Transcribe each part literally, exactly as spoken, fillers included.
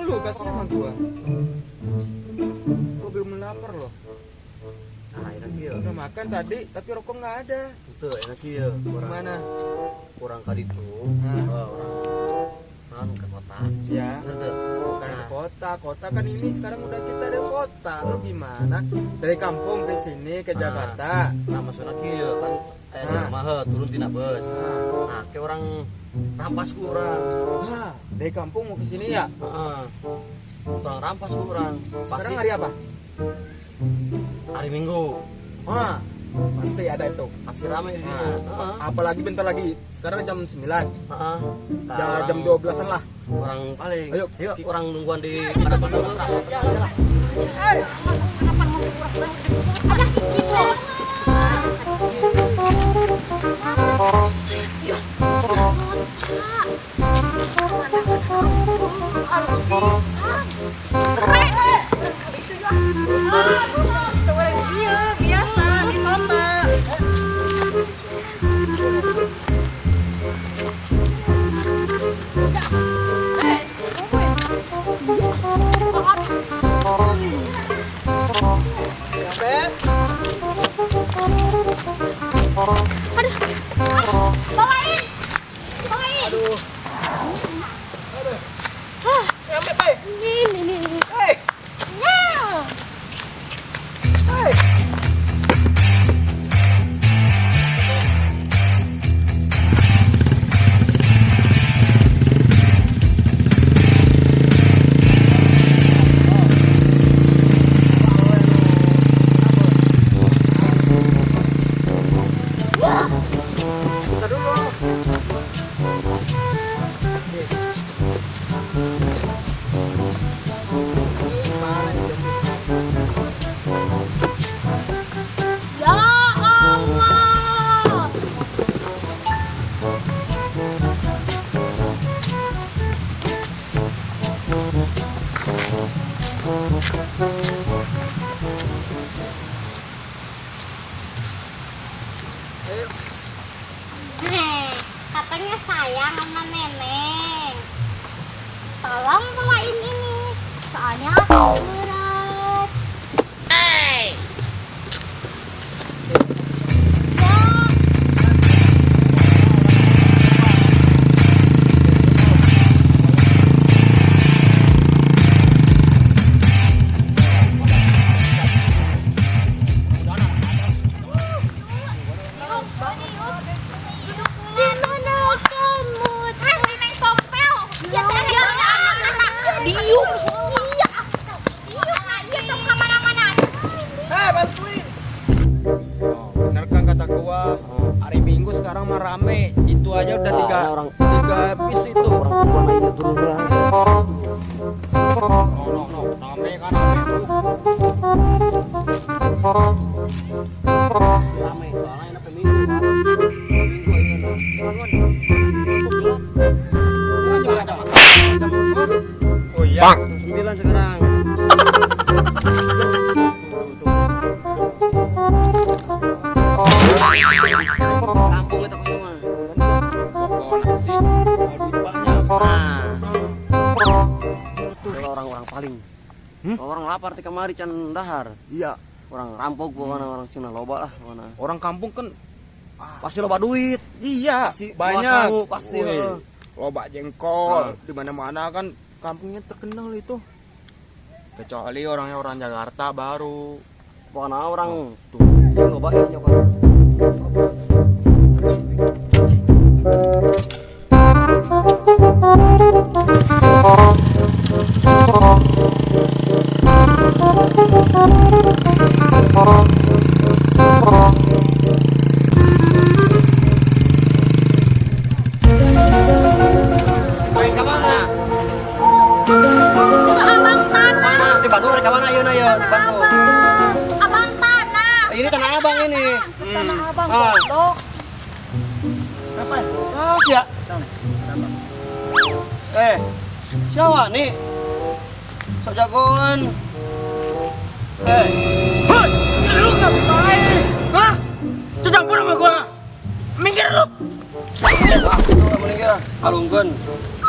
Lu kasih sama gua. Gua belum lapar loh. Nah, enak iya. Udah makan tadi, tapi rokok nggak ada. Itu enak iya. Kurang, mana? Kurang kali itu. Nah. Oh, orang, orang ke kota. Ya. Bener tuh. Bukan ke kota. Kota kan ini sekarang udah kita ada kota. Lu gimana? Dari kampung ke sini ke Jakarta. Nah, maksudnya iya kan. Eh, di rumah, eh, turun tina bus. Nah, kayak orang rampas kurang. Hah, dari kampung mau ke sini ya? Heeh. Orang rampas kurang. Sekarang hari apa? Hari Minggu. Wah, pasti ada itu. Pasti rame di sini. Nah, apalagi bentar lagi. Sekarang jam sembilan. Heeh. Ya, jam dua belasan lah. Orang paling. Ayo. Yuk, orang nungguan di depan dulu. Hei, kenapa mau kurang? Ada. Ya, ya, ya. Mana, mana harus, harus bisa. Keren. Itu ya. Aduh, itu orang dia biasa di kota. Aduh. Bawain. Bawain. Aduh. Aduh. Hah. Nyampe, Pai. Ini, ini, ini. Hei. Nah. Hei. Bentar dulu. Ya Allah. Heh, katanya sayang sama Neneng. Tolong bawain ini, soalnya berat. Ya. Di mana kamu? Eh, Neng Tompel. Siapa yang anak-anak? Diam. Iya. Iya, iya, tuh kemana-mana. Eh, bantuin. Oh, bener kan kata gua, hari Minggu sekarang mah rame. Itu aja udah tiga, orang tiga bis itu. Orang tua aja turun lah. No, no, no. Rame kan, rame. Rame, soalnya enak pemilu, Pak. Pemilu aja, nah. Oh iya. Bang. Jam sembilan sekarang. Kampung kita ke rumah. Bola sih. Kalau duit banyak. Nah. Kalau orang-orang paling Hmm? Orang lapar ti kamari can dahar. Iya. Orang rampok pokoknya, orang Cina loba lah pokoknya. Orang kampung kan pasti loba duit. Iya, pasti banyak. Pasti, wih, heeh. Loba jengkol, ah, di mana-mana kan kampungnya terkenal itu. Kecuali orangnya orang Jakarta baru. Pokoknya orang tuh loba inyo kan. Main ka mana? Abang tanah. Mana? Di Bandung, ka mana? Ayo, ayo, di Bandung. Abang tanah. Ini tanah abang ini. Tanah abang, ah, goblok. Apa? Ah, siap. Eh, siapa nih? Sok jagoan. Eh. Hei, lu ngapain? Hah? Campur sama gua. Minggir lu. Minggir. Alungkeun.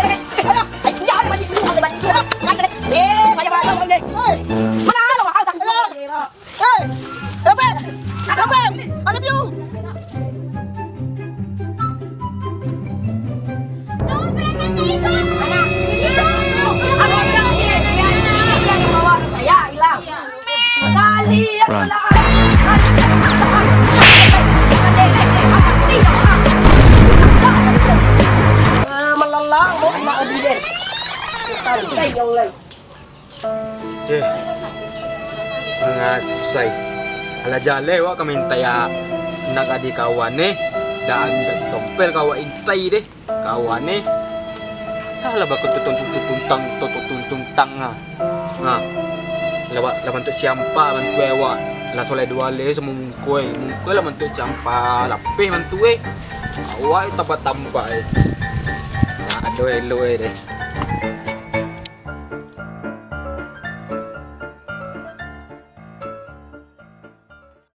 Hei! Hei! Hei! Hei! Hei! Itu, preman itu! Mana? Itu! Itu! Ayo, ayo, ayo, ayo, ayo, ayo, ayo, bawa saya, hilang. Kalian Run. Malah. Eh, melalang, mau kena obiden. Santai, yang lain. Yeh. Mangasai. Alah jaleh wak ka mintai anak adi kawan eh. Dak mintak sitompel ka wak intai deh. Kawan eh. Alah bakal tutun tutun tuntang, tutun tutun tuntang ah. Ha. Lah wak, lah bantuak siampa bantuak eh wak. Lah soleh duo aleh samo mungko eh. Mungko lah bantuak siampa lapeh bantuak eh. Awak tambah-tambah eh. Ado elok eh deh.